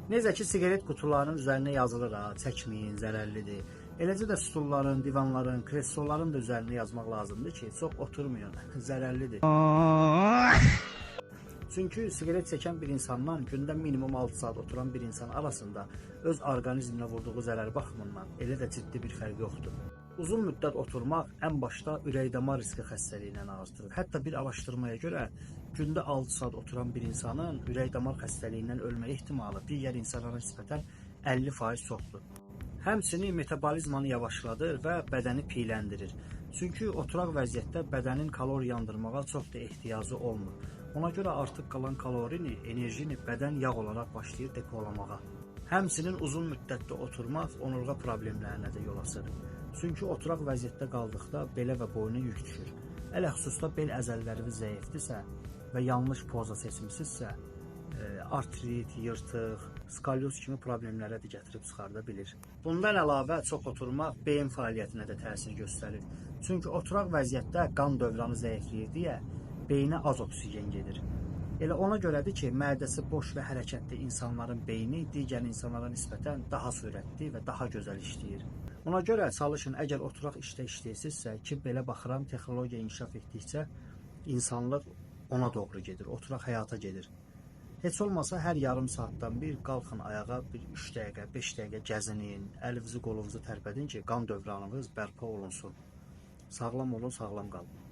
Necə ki, siqaret qutularının üzərinə yazılır ha, çəkməyin, zərərlidir. Eləcə də stulların, divanların, kresloların da üzərinə yazmaq lazımdır ki, çox oturmayın, zərərlidir. Çünki siqaret çəkən bir insandan gündə minimum 6 saat oturan bir insan arasında öz orqanizminə vurduğu zərər baxımından elə də ciddi bir fərq yoxdur. Uzun müddət oturmaq ən başda ürək-damar riski xəstəliyinə artırır. Hətta bir araşdırmaya görə gündə 6 saat oturan bir insanın ürək-damar xəstəliyindən ölmə ehtimalı digər insanlara nisbətən 50% çoxdur. Həmçinin metabolizmanı yavaşladır və bədəni piyləndirir. Çünki oturaq vəziyyətdə bədənin kalori yandırmağa çox da ehtiyacı olmur. Ona görə artıq qalan kalorini, enerjini bədən yağ olaraq başlayır depolamağa. Həmçinin uzun müddətdə oturmaq onurğa problemlərinə də yol açır. Çünki oturaq vəziyyətdə qaldıqda belə və boyuna yük düşür. Ələxüsusda bel əzələləriniz zəifdirsə və yanlış poza seçmisinizsə, artrit, yırtıq, skalyoz kimi problemlərə də gətirib çıxarda bilir. Bundan əlavə çox oturmaq beyin fəaliyyətinə də təsir göstərir. Çünki oturaq vəziyyətdə qan dövranı zəifləyir deyə beyinə az oksigen gedir. Elə ona görədir ki, mədəsi boş və hərəkətli insanların beyni digər insanlara nisbətən daha sürətli və daha gözəl işləyir. Ona görə çalışın, əgər oturaq işdə işləyirsinizsə, ki, belə baxıram, texnologiya inkişaf etdikcə insanlıq ona doğru gedir, oturaq həyata gedir. Heç olmasa hər yarım saatdan bir qalxın ayağa, bir 3 dəqiqə, 5 dəqiqə gəzinin, əlinizi qolunuzu tərpədin ki, qan dövranınız bərpa olunsun. Sağlam olun, sağlam qalın.